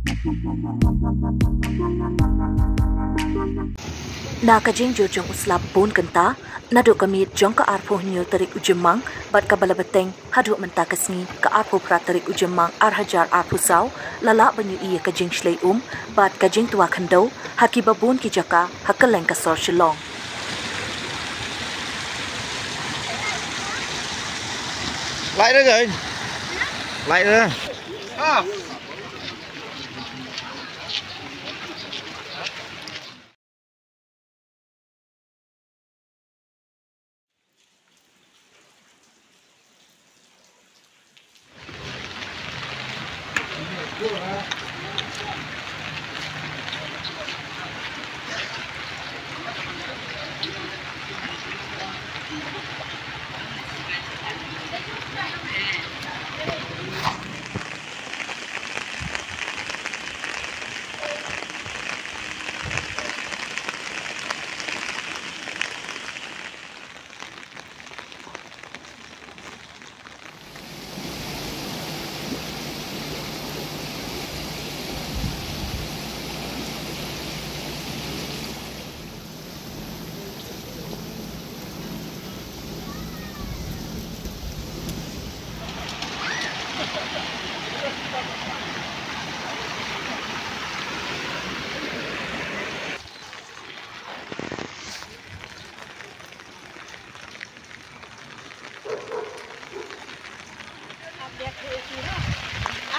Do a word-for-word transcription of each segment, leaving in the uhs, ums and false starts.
Na ka jingjur jong u slap bun kynta, naduh ka miet jong ka arphew hynñiew tarik u Jymmang, bad kaba la bteng haduh mynta ka sngi ka arphew phra tarik u Jymmang ar hajar arphew saw, la lah ban ïohi ïa ka jingshlei um bad ka jingtwa khyndew ha kiba bun ki jaka ha kylleng ka sor Shillong. Light dah, guys. Light dah.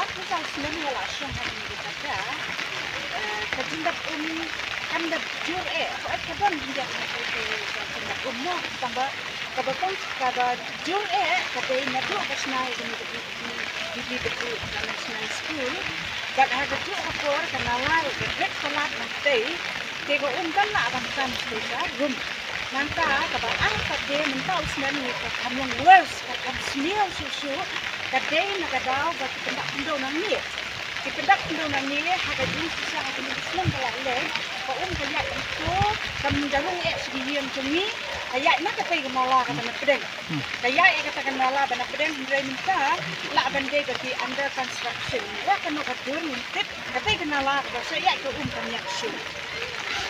Arphew saw snem nga la shong ha kane ka jaka. Eh, ka jingdap um kam dap jur eh, ko et ka don jingdap um, ka jingdap um mo, tang ba kaba kong kaba jur eh ka dei naduh ba shna ïa kane ka B B B International School. Bad ha kajuh ka por ka nala ka bret palat nangtei, te ka um kam lah ban tan sha ka rum. Nangta kaba ar pat de mynta u snem ngi ka kham long worse, ka kham sniew shuh shuh, ka dei na ka daw ba ki pyndap khyndew na ngi. Ki pyndap khyndew na ngi ha ka jingpisa ha ka jingshnong ka la leh, ka um ka ïaid ito, kam da rung eh sha ki ïing jong ngi, ka ïaid na katei ka nala kaba na pdeng. Ka ïaid ïa kata ka nala ba na pdeng hynrei mynta lah ban dei ba ki under construction. Ïa kano ka dur ngim tip, katei ka nala kaba sa ïaid ka um ka miat shuh.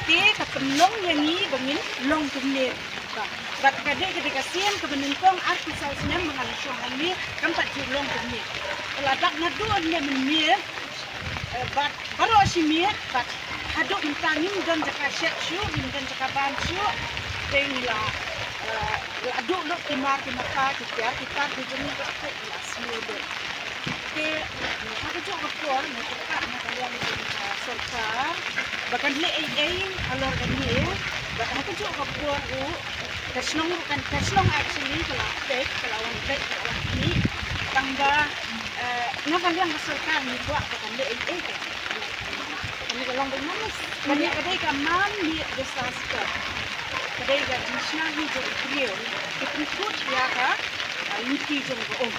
Te ka pynlong ïa ngi ba ngin long kumne. Ba, bad ka dei, ka dei ka sien kaba nyngkong arphew saw snem ba nga la shong hangne, kam pat ju long kumne. Ka la dap naduh hangne mynmiet, eh, bad baroh shi miet, bad haduh mynta ngim don jaka shet shuh, ngim don jaka bam shuh. Te ngi la, eh, la duh lut ki mar ki mata, ki tiar ki tar ki jong ngi, ka la sniew lut. Te ha kajuh ka por ngi pyrkhat na ka liang jong ka sorkar ba kan leh ei ei halor kane, bad ha kajuh ka por ruh ka shnong ruh kan, ka shnong actually ka la peit, ka la wan peit, ka la wan peit, tang ba, eh, na ka liang ka sorkar ngi kwah ba kan leh ei ei. Kane ka long ba ngi, kane ka dei ka man made disaster. Ka dei ka jingshna hi jong u briew, ki pynkut ïa ka, eh, lynti jong ka um.